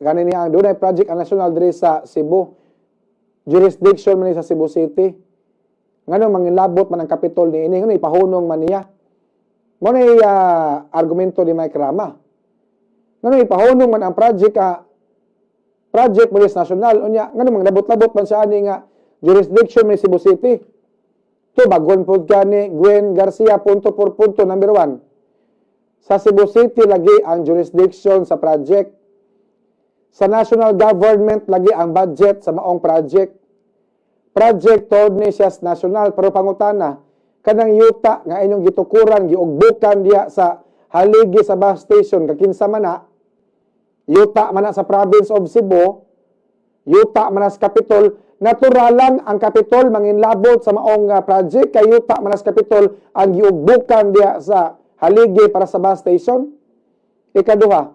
Gani niya ang dunay project ang national diri sa Cebu. Jurisdiction man ni sa Cebu City. Ngano mangilabot man ang Capitol ni ini, ngano ipahunong man niya? Mao na argumento ni Mike Rama. Ngano ipahunong man ang project, project mo sa national, unya ngano manglabot-labot man siya ani nga jurisdiction man ni Cebu City? To bagon pod ka ni Gwen Garcia punto por punto. Number 1, sa Cebu City lagi ang jurisdiction sa project. Sa national government lagi ang budget sa maong project. Project tuod ni siya sa national, pero pangutana, kanang yuta nga inyong gitukuran, giugbukan diya sa haligi sa bus station, kakinsa man na? Yuta man na sa province of Cebu, yuta man na sa Capitol. Naturalan ang Capitol manginlabot sa maong project kay yuta man na sa Capitol ang giugbukan diya sa haligi para sa bus station. Ikaduha,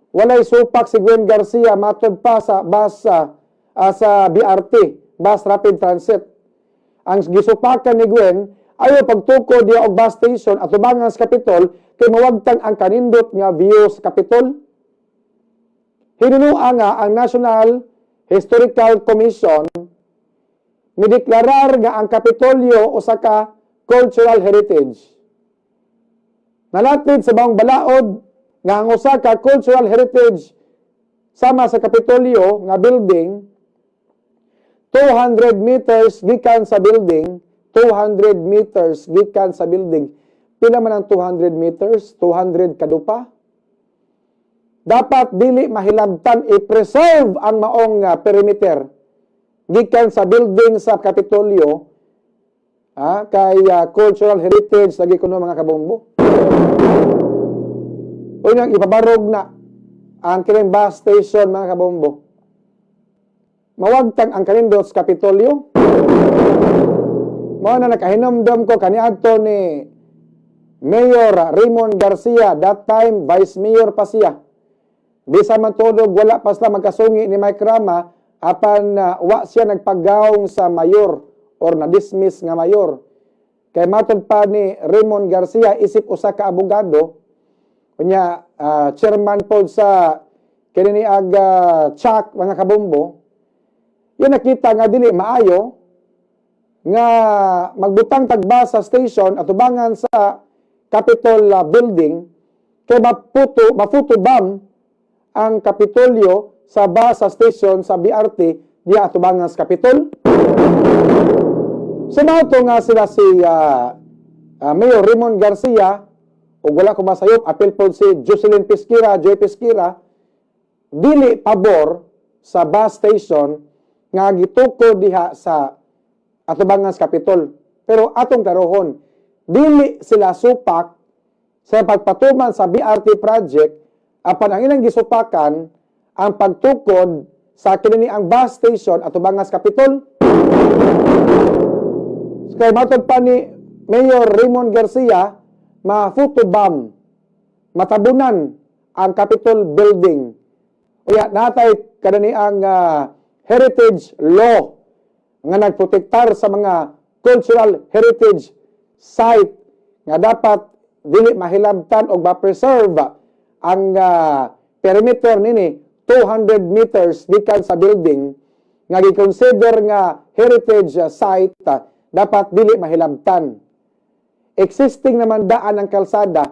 walay supak si Gwen Garcia matod pa sa bus sa BRT, Bus Rapid Transit. Ang gisupakan ni Gwen ayo pagtukod diya og bus station atubangan sa Capitol kay mawagtang ang kanindot nga view sa Capitol. Hinunua nga ang National Historical Commission mideklarar nga ang Kapitolyo usa ka cultural heritage. Nalatid sa buong balaod nga ang usa ka cultural heritage sama sa Kapitolyo nga building, 200 meters gikan sa building, 200 meters gikan sa building. Pila man ang 200 meters? 200 kadupa. Dapat dili mahilabtan, i-preserve ang maong perimeter gikan sa building sa Kapitolyo, kay cultural heritage lagi kuno, mga kabombo. Unyang ipabarog na ang kining bus station, mga kabombo. Mawagtang ang kanindot sa Kapitolyo. Mao na nakahinumdom ko kaniadto ni Mayor Raymond Garcia, that time Vice Mayor pa siya. Bisa man tudog wala pa sila magkasungi ni Mike Rama, apan wa siya nagpagawong sa mayor or na-dismiss nga mayor. Kay matod pa ni Raymond Garcia, isip usa ka abogado, unya chairman pod sa kini ni ag CHAC, mga kabombo, yun nakita nga dili maayo nga magbutang tag bus sa station atubangan sa Capitol building kay maputo maputo bam ang Kapitolyo sa bus sa station sa BRT diya atubangan sa Capitol. So mao to nga sila si Mayor Raymond Garcia ug wala ko masayop apil pod si Jocelyn Pesquera, Joy Pesquera, dili pabor sa bus station nga gitukod diha sa atubangan sa Capitol. Pero atong klarohon, dili sila supak sa pagpatuman sa BRT project, apan ang ilang gisupakan ang pagtukod sa kini ang bus station atubangan sa Capitol. Kay matod pa ni Mayor Raymond Garcia, ma-photobomb, matabunan ang Capitol building. Uya, natay kanani ang heritage law nga nagprotektar sa mga cultural heritage site nga dapat dili mahilabtan og ma-preserve ang perimeter nini, 200 meters gikan sa building nga gi-consider nga heritage site, dapat dili mahilabtan. Existing naman daan ang kalsada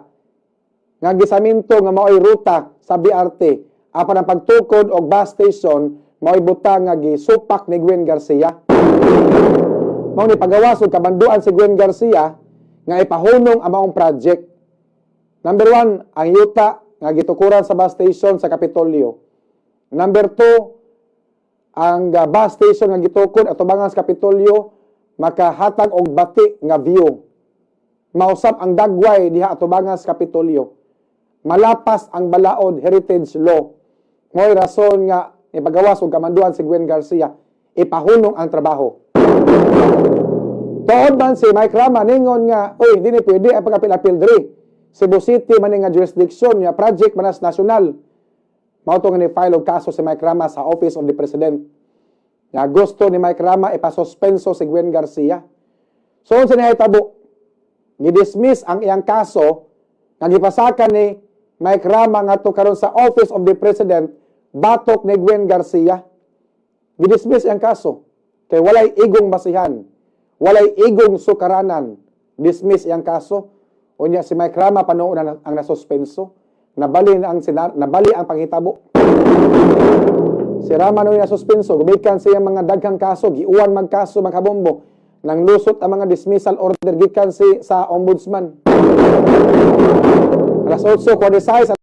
nga gisaminto nga maoy ruta sa BRT, apan ang pagtukod og bus station maoy butang nga gisupak ni Gwen Garcia. Mao ni pagawas og kamanduan si Gwen Garcia nga ipahunong ang maong project. Number 1, ang yuta nga gitukuran sa bus station sa Kapitolyo. Number 2, ang bus station nga gitukod atubangan sa Kapitolyo makahatag og bati nga view. Mausap ang dagway diha atubangan sa Kapitolyo. Malapas ang balaod, heritage law. Mo'y rason nga ipagawas og kamanduan si Gwen Garcia, ipahunong ang trabaho. Tuod man si Mike Rama ningon nga, "Oy, hindi ni pwede ang pagapil-apil diri. Cebu City man ni nga jurisdiction nga project manas national." Mao to nga ni file og kaso si Mike Rama sa Office of the President. Nga gusto ni Mike Rama ipasuspenso si Gwen Garcia. So unsa ni tabo? Gi-dismiss ang iyang kaso nga gipasakan ni Mike Rama ngadto karon sa Office of the President. Batok ni Gwen Garcia. Gidismiss ang kaso. Kay walay igong basihan. Walay igong sukaranan. Dismiss ang kaso. Unya si Mike Rama pa noon ang nasuspenso. Nabali ang panghitabo. Si Rama noon nasuspenso, gumikan siya mga daghang kaso, giuwan magkaso, magkabombo. Nang lusot ang mga dismissal order gikan si sa ombudsman. Alas 8:46.